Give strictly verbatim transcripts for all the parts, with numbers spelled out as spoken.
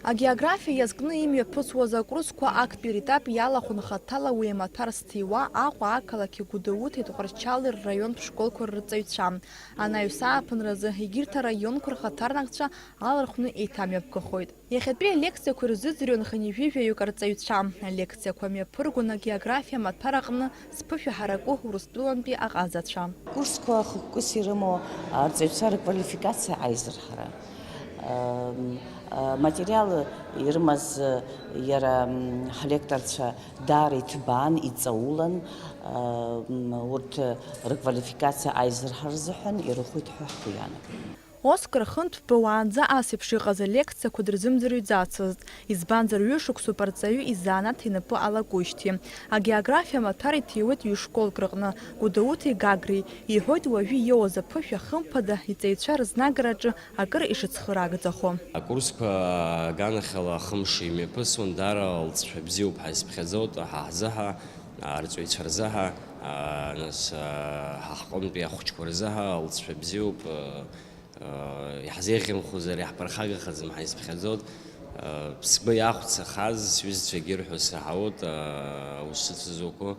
Агеографиа иазкны имҩаԥысуаз акурсқәа актәи ретап иалахәын хаҭала уи амаҭәар зҭиуа Аҟәа ақалақьи Гәдоуҭеи Тҟәарчали рраионтә школқәа рырҵаҩцәа. Анаҩс ааԥынразы егьырҭ араионқәа рхаҭарнакцәа алархәны еиҭамҩаԥгахоит. Иахьатәи алекциақәа ирзыӡырҩуан хынҩажәи жәаҩык арҵаҩцәа. Алекциақәа мҩаԥыргон агеографиа амаҭәар аҟны зԥышәа ҳараку Урыстәылантәи аҟазацәа. Курсқәа хықәкыс ирымоу арҵаҩцәа рквалификациа аизырҳара. Ам, а, Материал ирымаз, а, иара, м, ҳлекторцәа даара иҭбаан, иҵаулан, ам, урҭ рквалификациа аизырҳара рзыҳәан ирыхәеит ҳәа ҳгәы иаанагон. Оскар хынтә баанӡа ас еиԥш иҟаз алекциақәа дырзымӡырҩӡацызт, избанзар, ҩышықәсоуп арҵаҩы изанааҭ инапы алакуижьҭеи. Агеографиа амаҭәар иҭиуеит ҩышколк рыҟны, Гәдоуҭеи Гагреи. Иҳәоит уажәы иоуаз аԥышәа, хымԥада, иҵаҩцәа рызнагараҿы акыр ишыцхыраагӡахо. Акурсқәа аганахьала ахымш имҩаԥысуан, даара лҵшәа бзиоуп ҳәа исыԥхьаӡоит ҳа ҳзыҳәа, арҵаҩцәа рзыҳәа, а, нас, а, ҳа ҳҟынтәи ахәыҷқәа рзыҳәа лҵшәа бзиоуп, а, а, иаҳзеиӷьымхозар, иаҳԥырхагахаӡам ҳәа исыԥхьаӡоит. А, сгәы иахәцахаз сҩызцәагьы ирҳәо саҳауеит, а, аус шыцызуқәо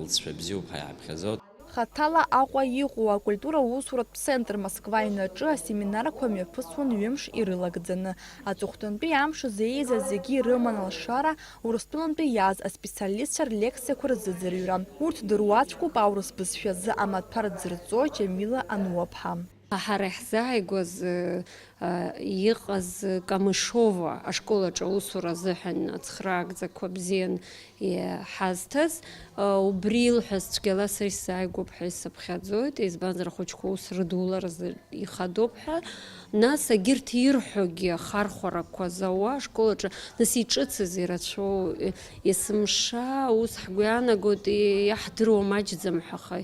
лҵшәа бзиоуп ҳәа иаҳԥхьаӡоит. Хаҭала Аҟәа иҟоу акультура усуратә центр Москва инаҿы асеминарқәа мҩаԥысуан ҩымш ирылагӡаны. Аҵыхәтәантәи амш азы еизаз зегьы ирыман алшара Урыстәылантәи иааз аспециалистцәа рлекциақәа рзыӡырҩра. Урҭ дыруаӡәкуп аурыс бызшәазы амаҭәар дзырҵо Џьамила Ануаԥҳа. Ҳара иаҳзааигәаз, э, э, иҟаз Камышова ашкол аҿы аусура азыҳәан ацхраагӡақәа бзиан иҳазҭаз, э, убри илҳәаз цәгьала сара исзааигәоуп ҳәа исыԥхьаӡоит, избанзар, ахәыҷқәа ус рыдуларазы ихадоуп ҳәа. Нас егьырҭ ирҳәогьы ахархәарақәа зауа ашкол аҿы, нас иҿыцыз ирацәоу, э, есымша ус ҳгәы иаанагоит, и-, иаҳдыруа маҷӡам ҳәа, аха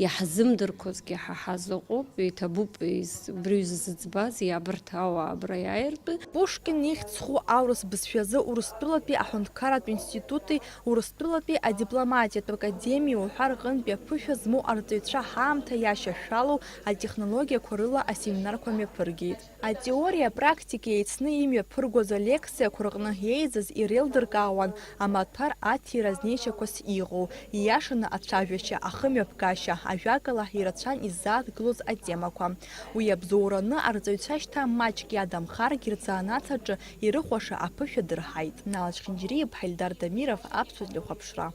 иаҳзымдырқәозгьы ҳа ҳазыҟоуп, иҭабуп, ис-, убри зыӡбаз иабарҭ ауаа абра иааиртәы. Пушкин ихьӡ зху аурыс бызшәазы Урыстәылатәи аҳәынҭқарратә институти Урыстәылатәи адипломатиатә академиеи уҳәа рҟынтәи аԥышәа змоу арҵаҩцәа ҳаамҭа иашьашәалоу атехнологиақәа рыла асеминарқәа мҩаԥыргеит. Атеориеи апрактикеи еицны имҩаԥыргоз алекциақәа рҟны еизаз иреилдыркаауан амаҭәар аҭира знеишьақәас иҟоу, ииашаны ацәажәашьа, ахымҩаԥгашьа, ажәакала, ирацәан иззаадгылоз атемақәа. Уи абзоураны арҵаҩцәа шьҭа маҷк иадамхаргьы рзанааҭ аҿы ирыхәаша аԥышәа дырҳаит. Нала Чхинџьириа-иԥҳа, Ельдар Дамиров, Аԥсуа телехәаԥшра.